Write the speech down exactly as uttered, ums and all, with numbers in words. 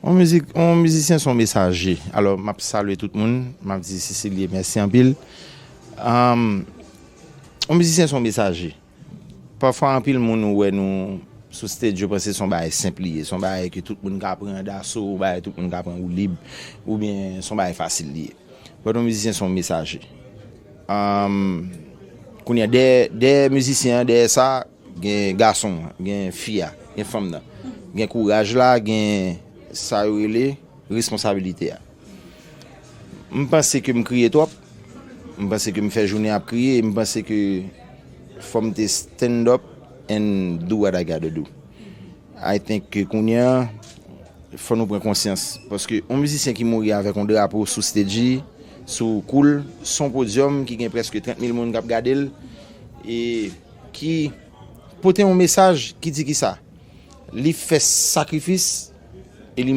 On mizik, on mizisyen se yon mesaje. Alò, m ap salye tout moun, m ap di Cecilie mèsi anpil. Um, on mizisyen se yon mesaje. Pafwa, anpil moun ou wè nou sou stage, yo panse se yon bagay senp li ye, se yon bagay ke tout moun ka pran daso, yon bagay tout moun ka pran woulib, oubyen se yon bagay fasil li ye. But on mizisyen se yon mesaje. Um, kounye a, dèyè, dèyè mizisyen an, dèyè sa, gen gason an, gen fi a, gen fanm nan. Gen kouraj la, gen sa yo rele responsabilite a. M panse ke m kriye twòp. M panse ke m fè jounen ap kriye. M panse ke fò m te stand up and do what I gotta do. I think ke kounye a, fò nou pran konsyans. Paske yon mizisyen ki mouri avèk yon drapo sou stage, sou kou l, sou yon podyòm ki gen prèske trant mil moun k ap gade l, e ki pote yon mesaj ki di ki sa? Li fè sakrifis e li